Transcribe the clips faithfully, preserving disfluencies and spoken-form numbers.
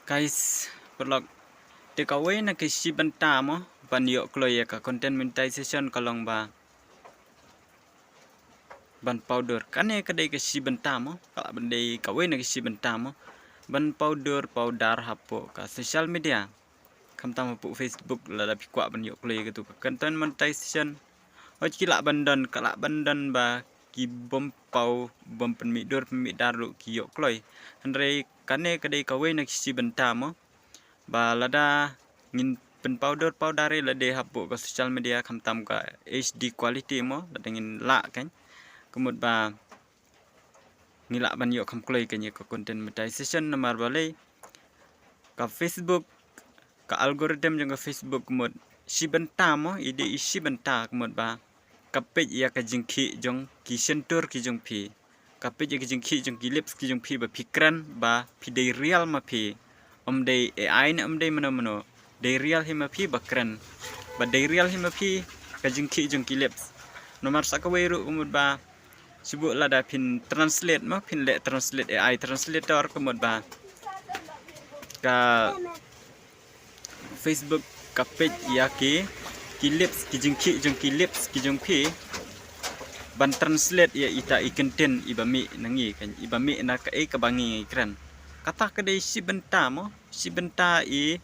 Guys, paralok, te kawei na ki shi bynta mo ban ïoh kloi ïa ka content monetization ka long ba ban paw dur. Kane ka dei ka shi bynta mo, ka lah ban dei kawei na ki shi bynta mo ban paw dur paw dar hapoh ka social media. Khamtam hapoh Facebook lada phi kwah ban ïoh kloi ïa katu ka content monetization. Hooid ki lah ban don, ka lah ban don ba ki bym paw, bym pynmih dur pynmih dar ruh ki ïoh kloi. Hynrei kane ka dei kawei na ki shi bynta mo ba lada ngin pynpaw dur paw dar ïa lade hapoh ka social media khamtam ka H D quality mo, lada ngin lah kan, ka mut ba ngi lah ban ïoh kham kloi kan ïa ka content monetization. Namar balei? Ka Facebook, ka algorithm jong ka Facebook ka mut shi bynta mo, i dei i shi bynta ka mut ba ka peit ïa ka jingkhih jong ki shyntur ki jong phi, ka peit ïa ka jingkhih jong ki lips ki jong phi, ba phi kren ba phi dei real ma phi, ym dei A I ne ym dei mano mano, dei real hi ma phi ba kren, ba dei real hi ma phi ka jingkhih jong ki lips. Namar sa kawei ruh ka mut ba shu buh lada phin translate mo, phin leh translate, A I translator, ka mut ba ka Facebook ka peit ïa ki, ki lips, ki jingkhih jong ki lips ki jong phi ban translate ïa ita i kyntien iba mih na ngi kan, iba mih na kaei kaba ngi ngi kren. Kata ka dei shi bynta mo, shi bynta i,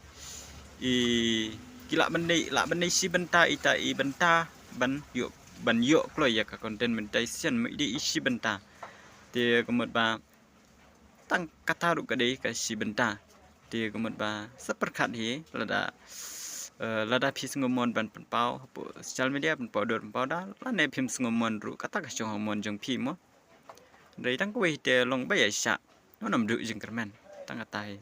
i ki lah ban dei, lah ban dei shi bynta ita i bynta ban ïoh, ban ïoh kloi ïa ka content monetization mo, i dei i shi bynta. Te ka mut ba tang kata ruh ka dei ka shi bynta. Te ka mut ba sa pyrkhat hi lada, eh, lada phi sngewmon ban pynpaw hapoh social media, pynpaw dur pynpaw dar, lane phim sngewmon ruh, kata ka shong ha mon jong phi mo. Hynrei tang kawei te long ba ïaishah, ngam duh jingkyrmen, tang kata hi.